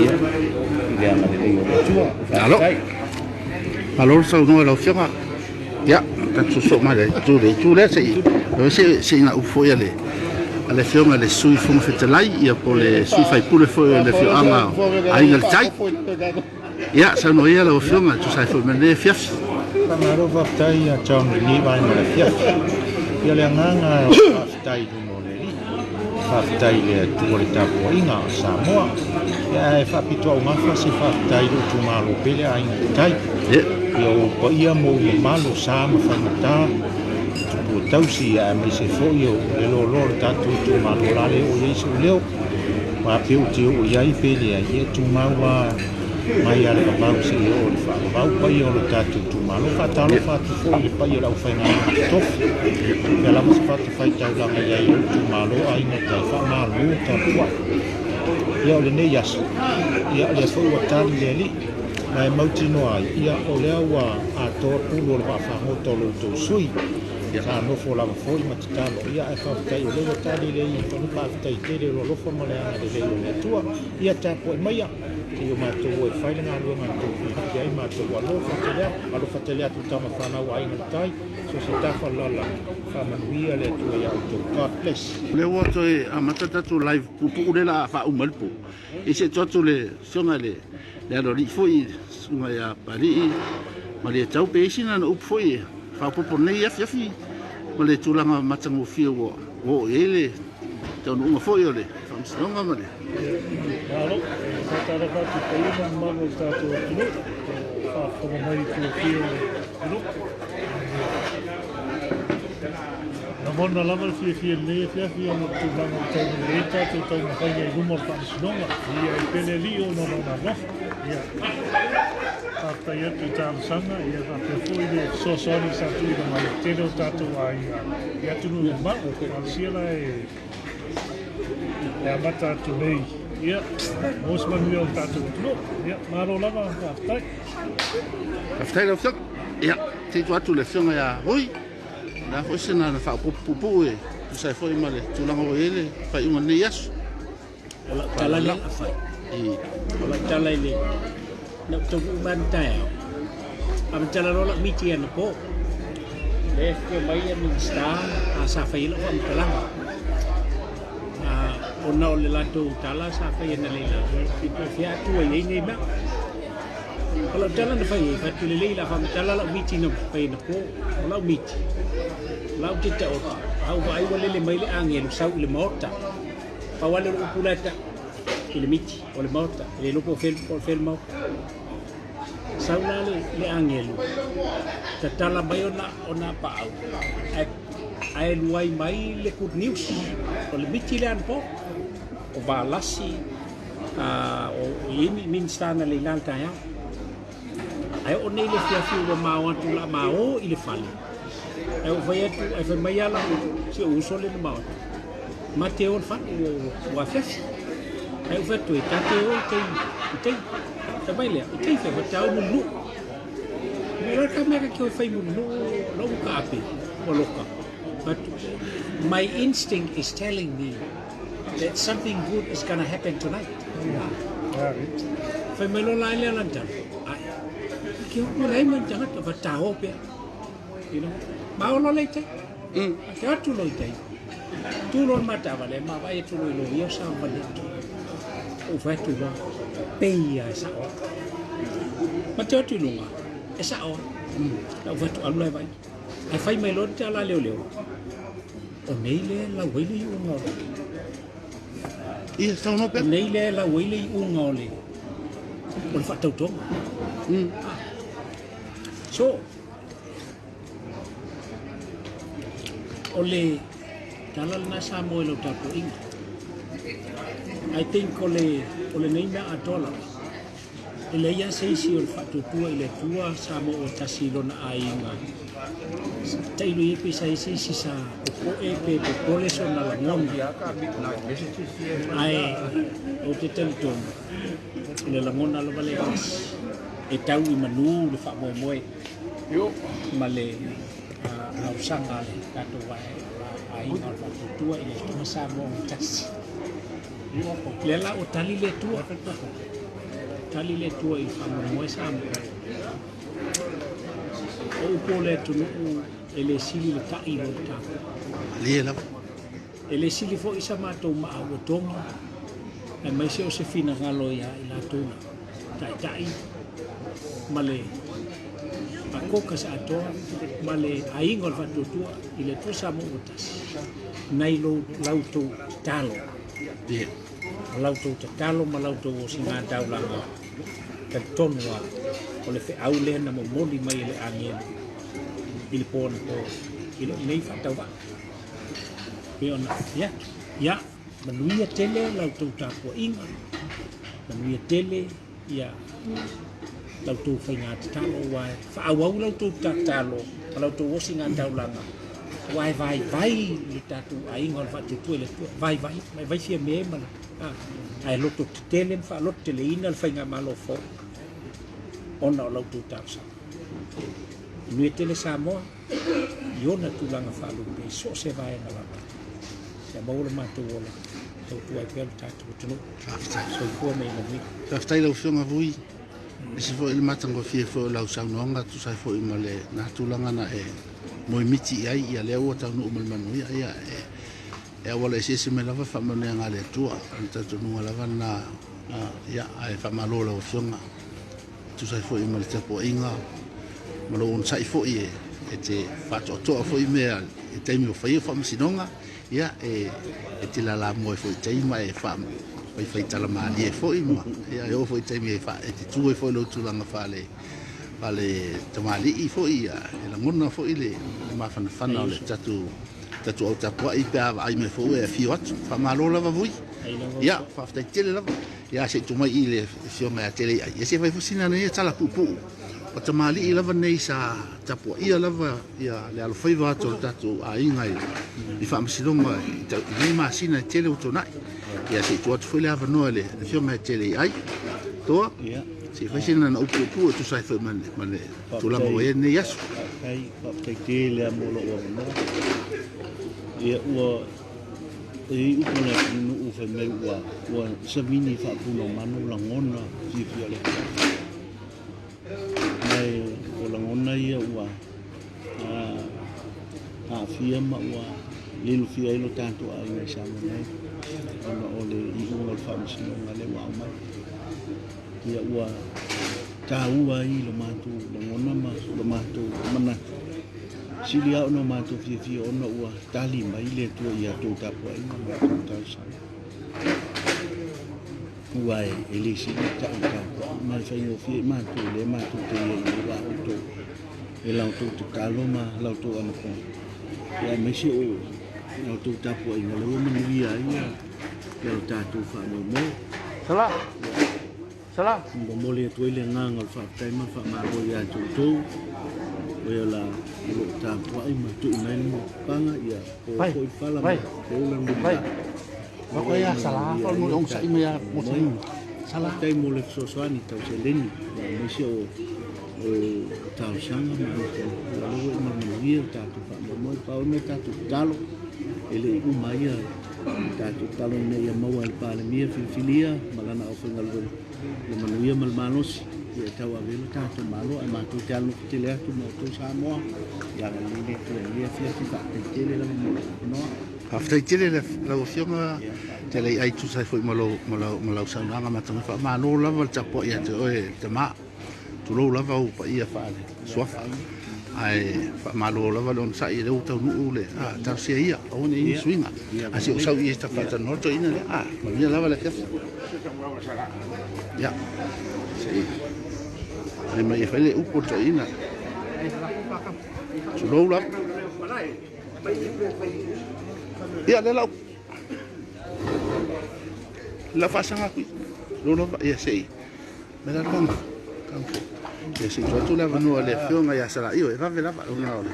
Ia, i le agalelei o le Atua. Faafetai.
Malo le saunoa i lau Afioga. Ia, tatou soosoo mai le itu le itu lea se i se se ina upu foi a le a le Afioga i le Sui Fofoga Fetalai ia po o le sui faipule foi o le afioaga o Aiga i le Tai. Ia, saunoa ia lau Afioga e tusa ai foi ma lenei afiafi.
Faamalo faafetai ia John i lenei vaega o le afiafi. Ia o le agaga o le faafetai i luma o le Alii. Faafetai i le Atua i le tapuaiga a Samoa. Ia ae faapitoaugafa se faafetai i lou itumalo pele Aiga i le Tai. Ia o ou paia ma ou mamalu o sa ma faigata, tupua tausi ia aemaise foi o le loaloa o le tatou itumalo o le a le oo i ai sou leo. Aua pe ou te oo i ai pe leai, ia e tumau lava mai lava i le vavau seia oo i le faavavau paia o lo tatou itumalo. Faatalofa atu foi i le paia o le aufaigaluega totofi, o fea lava se fatafaitaulaga i ai i lou itumalo, aiga tai, faamalo tapuai. Ia o lenei aso, ia o lea foi ua tali le Alii, ma e mautinoa ai, ia o lea ua atoa pulu o le vaafagota o lo outou sui usufono. Sa nofo lava foi ma tatalo, ia ae faafetai o lea ua tali le iu fanu, faafetai tele o le alofa ma le agalelei o le Atua. Ia tapuai maia, se i o matou o e fai le galuega na tou filifili ai matou. Alofa tele atu, alofa tele atu i tama fanau a Aiga i le Tai, so o se tafa o le lalolagi, faamanuia le Atua ia outou. God bless.
O lea ua toe amata le tatou live puupuu lea o le a faauma ai le po. Ia se i tuu atu le afioga i le aloalii foi le susuga ia Papalii Malietau pe i ai sina upu foi e faaopoopo i lenei afiafi ma le tulaga matagofie ua oo i ai le taunuuga foi o le Faamasinoga ma le...
Malo, e faatalofa atu i paia ma mamalu o le tatou atunuu o faafofoga mai i itu e fia o le atunuu. Lagona lava le fiafia i lenei afiafi ona o le tulaga ua taunuu i ai le tatou taumafaiga i luma o le Faamasinoga. Ia e pele alii ona o lona alofa. Ia, faafetai atu i talosaga, ia faapea foi le fesoasoani sa tuuina mai i le tele o tatou aiga i atunuu mamao. Talosia la e amata atu nei, ia, maua se manuia o le tatou atunuu. Ia, malo lava, faafetai.
Faafetai lau Afioga. Ia, se i tuu atu i le Afioga ia Rui. O le a foi se na faaopoopo puupuu e tusa ai foi ma le tulaga ua i ai le faaiuga o lenei aso.
O lau tala lea a fai. O lau tala i le na ou taunuu mai le taeao. A matala loa lau miti anapo. Lea e afio mai le Minisita a sa fai ai lau faamatalaga. Ona o le latou tala sa fai analeila, e fia atua i ai nei mea. O lau tala na fai ai, fai atu lelei la faamatala lau miti na fai anapo. O lau miti, o lau te taoto, a ou vaai ua lele mai le agelu sau i le maota. Pau lava lea o le upu la e tau i le miti o le maota, e le iloa po o fea po o fea le maota. Sau la le, le agelu, tatala mai ona, ona paau, ae, ae luai mai le good news, o le miti lea anapo, o Valasi, uh, o, o i ai Minista na leila le taeao. Ae oo nei le afiafi ua mao atu la mao i le fale. Ae ou fai atu, ae fai mai ala si ou uso le na mao atu. Ma te o le fale, ua, ua afiafi. Ae ou fai atu, e ta te o i tai, i tai. Fai mai lea, i tai fai, fai te au mulunuu. Me la ka mea ka ki fai mulunuu, lau ka ape, ua loka. But my instinct is telling me that something good is gonna happen tonight. Fai mai loa la lea lana tala, ai, ke o lai mai tangata fa taho pea. You know, ma o lo lei tai. Te atu lo i tai. Tu lo mata vale, ma vai atu lo i lo ia sa vale atu. O fai atu la, pei ia e sa o. Ma te atu i lunga, e sa o. La o fai atu alu lai vai. Ae fai mai loa le tala a leoleo, o nei lea e lau ai le iuga o le...
Ia, saunoa pea.
O nei lea e lau ai le iuga o le, o le faatautoga. So, o le tala lena Samoa i lau tapuaiga. I think o le o lenei mea atoa lava, e leai lava se isi o le faatuatua i le Atua sa maua tasi i lona aiga. Tailo i ai pe sa i ai se isi sa popoe pe popole sona lagona. Ae ou te talitonu, o le lagona lava lea e tasi, e tau i manu le faamoemoe ma le talosaga a le tatou aiga o le faatuatua i le Atua Samoa ua tasi. Lea la ua tali le Atua, tali le Atua i le faamoemoe Samoa. O upu o le atunuu e le sili le ta'i i lo le tapu.
Malie lava.
E le sili foi sa matou maa ua togi, aemaise o se finagalo ia i latou na taitai ma le caucus atoa ma le aiga o le faatuatua i le Atua Samoa ua tasi nai lo la outou tatalo. O la outou tatalo ma la outou osiga taulaga, talitonu lava o le feau lea na momoli mai e le agelu i le po anapo i lou nei faatauvaa. Pei ona fai atu, ia manuia tele la outou tapuaiga, manuia tele ia la outou faiga tatalo, aua e faaauau la outou tatalo ma la outou osiga taulaga, aua e vaivai le tatou aiga o le faatuatua i le Atua, vaivai, vaivai Fiame ma le ae loto tetele ma faalototeleina le faigamalo fou ona o la outou talosaga. Manuia tele Samoa i ona tulaga faalupe i so o se vaega lava. Ia maua lo matou ola, tautua ai pea lo tatou atunuu.
Faafetai.
Soifua ma ia manuia.
Faafetai lau Afioga Vui. Ese foi le matagofie foi o lau saunoaga tusa ai foi ma le na tulaga na e moemiti i ai, ia lea ua taunuu ma le manuia. Ia e auala eseese mai lava faamanuiaga a le Atua, o le talitonuga lava lena. Ia ae faamalo lau Afioga tusa ai foi ma le tapuaiga ma lou onosai foi e te faatoatoa foi mea i taimi o faia faamasinoga. Ia e te lalamua ai foi i taimi ma e faafaifai talamalie foi ma ia e oo foi i taimi e te tu ai foi lou tulaga faale tamalii foi, ia e lagona foi le mafanafana o le tatou au tapuai pe a vaai mai foi e afio atu. Faamalo lava Vui. Ia faafetai tele lava. Ia se i tuu mai i le afioga ia Teleiai. Ia se i fai foi sina nei tala puupuu. O tamalii lava nei sa tapuaia lava ia le alofaiva atu o le tatou aiga i faamasinoga i nei masina e tele ua tuanai. Ia se i tuu atu foi le avanoa i le afioga ia Teleiai. Toa, se i fai sina na upu puupuu e tusa ai foi ma le tulaga ua i ai lenei aso.
Faafetai tele lava mo lou avanoa. Ia ua e i ai upu a le atunuu fai mai ua savini faapunaomanu lagona fiafia o le afiafi. Ma o lagona ia ua aafia ma ua lilofia ai lo tatou aiga i Samoa nei ona o le iuga o le faamasinoga lea ua aumai. Ia ua taua ai lo matou lagona ma lo matou manatu. Sili lava ona matou fiafia ona ua tali mai le Atua i a outou tapuaiga ma a outou talosaga. Aua e le sili tau tapuai ma le faigofie i matou lea matou te i ai nei aua outou e la outou tatalo ma la outou anapogi. Ia aemaise o la outou tapuaiga lea ua manuia ai ia lo tatou faamoemoe.
Salah. Salah.
Momoli atu ai le agaga o le faafetai ma le faamalo ia te outou o ea la o lo o tapuai ma tuu mai le paga ia po foi le fala ma po la mulila.
Baka ia salah fa mo ong sai mai mo sai. Salah.
Faafetai mo le fesoasoani tau seleni aemaise o talosaga ma ua lea ua i manuia le tatou faamoemoe. Pau le mea tatou tatalo e le i uma ai tatou tatalo ina ia maua e le Palemia filifilia ma lana aufaigaluega le manuia ma le malosi ia e tauave ai lo tatou Malo, ae matou te alolofa tele atu ma outou Samoa. Ia agalelei le Atua i lenei afiafi. Faafetai tele lava mo lou avanoa.
Faafetai tele lau Afioga Teleiai tusa ai foi ma lau saunoaga matagofie. Faamalo lava le tapuai ia te oe le tama. Tulou lava ou paia faale suafa. Ae faamalo lava le onosai lea ua taunuu le talosia ia aua ne i ai ni suiga. Ae se i ou sau i e faatalanoa le toeaina lea. Manuia lava le afiafi. Ia, se i fai mai e fai le upu a le toeaina. Tulou lava. Ia, lea la La faasaga atu i lou lava ia se i mai la le kaga. Ia se i tuu atu le avanoa i le afioga ia Salaio e vave lava ona o le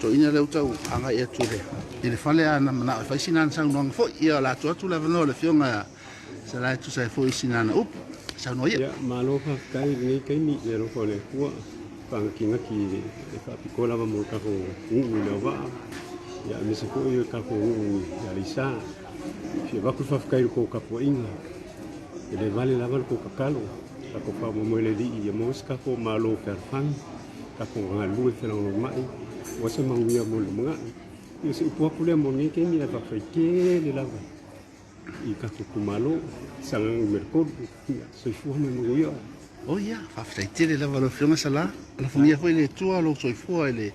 toeaina lea ua tau agai atu i le i le fale a na manao e fai sina ana saunoaga foi. Ia o le a tuu atu le avanoa i le afioga ia Sala e tusa ai foi sina ana upu. Saunoa ia.
Ia, malo faafetai i lenei taimi i le alofa o le Atua, faagatigati e faapitoa lava mo le tatou nuu i Leauvaa, ia aemaise foi o le tatou nuu i Aleisa. E fia avatu le faafetai i le tou tapuaiga, e le vale lava le tou tatalo, tatou faamoemoe i le Alii ia maua se tatou Malo fealofani, tatou galulue felagolagomai, aua se manuia mo le lumanai. Ia o se upu atu lea mo lenei taimi ae faafetai tele lava i tatou itumalo, Sagaga numera 3. Ia, soifua ma ia manuia.
Oh ia, faafetai tele lava lau Afioga Sala. Alofagia foi le Atua lou soifua i le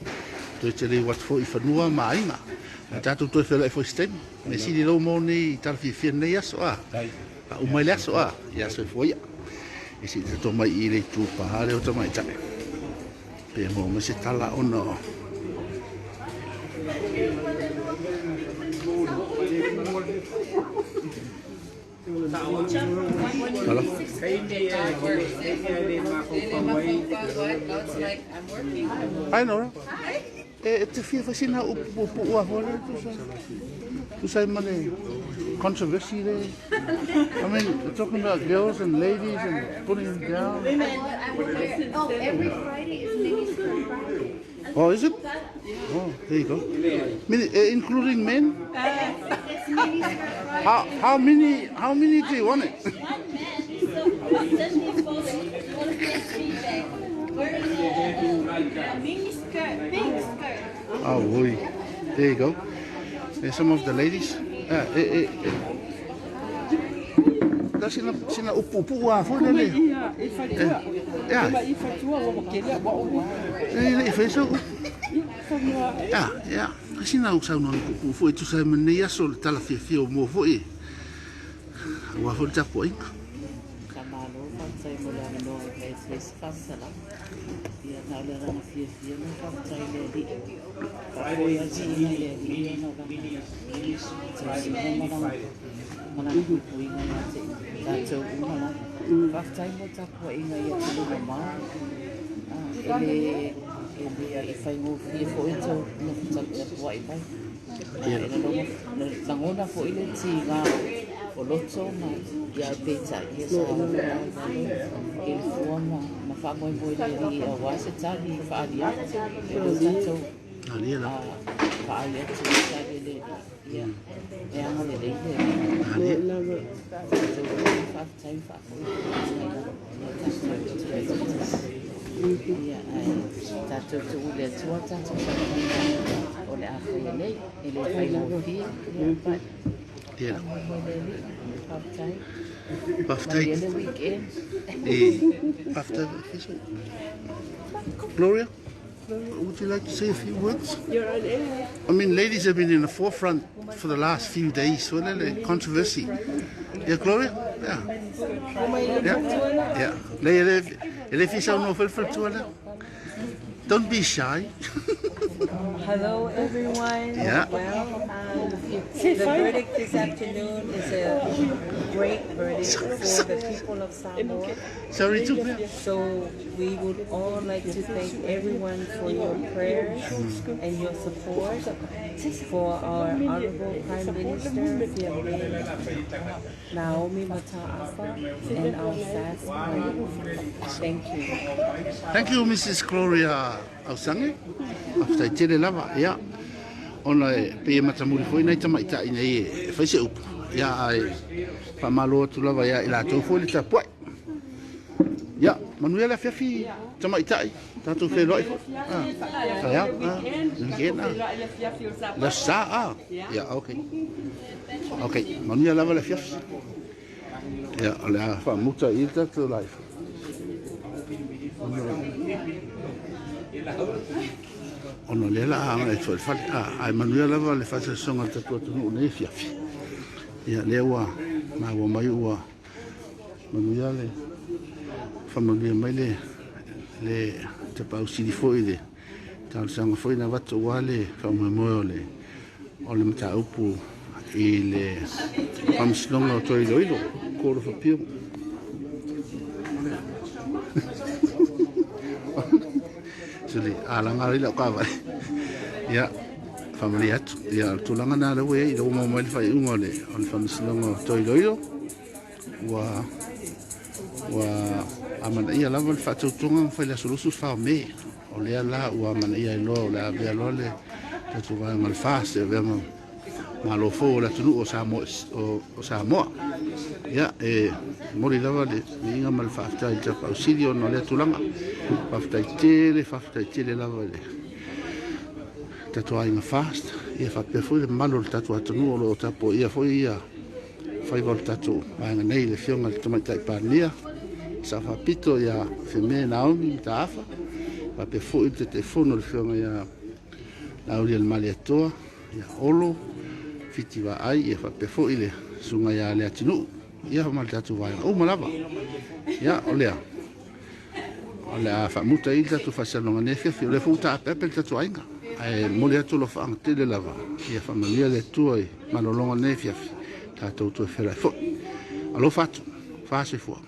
toe tele atu foi i fanua ma aiga. Ae tatou toe feiloai foi i se taimi. Mea sili lou mo nei tala fiafia lenei aso a. Faauma ai le aso a. Ia soifua ia. E se i tatou mai i le itu pa lea o tamaitai. Pe maua mai se tala ona o Hello. Hi Nora. E te fia fai sina upu puupuu a foi le tusa. Tusa ai ma le controversy le. I mean, they're talking about girls and ladies and putting them down.
Oh, every Friday is Mini Skirt Friday.
Oh, is it? Oh, there you go. Mini, including men?
It's Mini Skirt Friday.
How many do you want it?
One man so sent me a photo, one of his feedback, wearing a mini skirt, big skirt.
Oh, boy. There you go. There's some of the ladies. Ah, eh, eh, eh. La sina sina upu upu a foi lele.
Ia, e fatua.
Yeah.
Ma i fatua ua kele ua ua.
E le fai so.
Fanua.
Yeah, yeah. Sina u saunoaga puupuu foi e tusa ai ma lenei aso le tala fiafia o mua foi aua foi le tapuaiga.
Faamalo faafetai mo le avanoa e fai atu ai se faamatalaga. Ia na o le agaga fiafia ma faafetai i le Alii. Faafoi atu i le Alii ona o lana tausiga ma lana ma lana puipuiga ia te tatou uma lava. Faafetai mo le tapuaiga i atunuu mamao. E le e le faigofie foi tou nofo taputapuai mai. E lagona foi le tiga o loto ma ia peitai ia sa i le fua ma ma faamoemoe i le Alii aua se tali faaalia e lo tatou vaai atu i tali a le Alii ia e agalelei le Alii tatou faafetai ma faafoi ia tatou ia ae tatou tuu i le Atua tatou faamanuiaga o le a faia nei e le faigofie ia but faamoemoe i le Alii faafetai.
Faafetai.
Manuia le weekend.
E, faafetai. Gloria, would you like to say a few words?
You're on air.
I mean, ladies have been in the forefront for the last few days. So, le controversy. Yeah, Gloria? Yeah. Yeah. Yeah. Le, le, le fi saunoa foi le faletua lea. Don't be shy.
Hello, everyone.
Yeah.
Well, the verdict this afternoon is a great verdict for the people of Samoa.
Sorry, Tupe.
So we would all like to thank everyone for your prayers and your support for our Honorable Prime Minister, Fiame Naomi Mata'afa, and our SAS party. Thank you.
Thank you, Mrs. Gloria Ausange. Faafetai tele lava. Ia, ona e pei e matamuli foi nai tamaitai nei e fai se upu. Ia, ae faamalo atu lava ia i latou foi le tapuai. Ia, manuia le afiafi tamaitai, tatou feiloai foi. Ah, ia, ah, weekend, ah. Le aso Sa, ah. Ia, okay. Okay, manuia lava le afiafi. Ia, o le a faamuta i le tatou live. Ona o lea la a agai atu ai i le fale. Ah, ae manuia lava le faasasaga o le tatou atunuu nei afiafi. Ia, lea ua maua mai ua manuia le faamanuia mai le le tapaau sili foi le talosaga foi na avatu aua le faamoemoe o le o le mataupu i le Faamasinoga o Toe Iloilo. Court of Appeal. Sili, alaga ai lau kaavale. Ia, faamalie atu. Ia, o le tulaga lena lea ua i ai, ina ua maua mai le faaiuga o le o le Faamasinoga o Iloilo, ua ua amanaia lava le faatautoga na fai i le aso 24 o Me. O lea la ua amanaia ai loa o le a avea loa le tatou vaega o le FAST e avea ma Malo fou o le atunuu o Samoa, o Samoa. Ia, e momoli lava le viiga ma le faafetai i le Tapaau Sili ona o lea tulaga. Faafetai tele, faafetai tele lava i le tatou aiga FAST, ia faapea foi le mamalu o le tatou atunuu o lo o tapuaia foi ia faiva o le tatou vaega nei, le Afioga i le Tamaitai Palemia, Sao Faapito ia Fiame Naomi Mataafa, faapea foi le Taitaifono le Afioga ia Laaulialemalietoa, ia Olo, Fiti Vaai, ia faapea foi le susuga ia Leatinuu, ia ma le tatou vaega uma lava. Ia, o lea, o le a faamuta ai le tatou faasalanoga nei afiafi, o lea foi ua taapeape le tatou aiga. Ae momoli atu alofaaga tele lava, ia faamanuia le Atua i malologa nei afiafi, tatou toe feiloai foi. Alofa atu, fa soifua.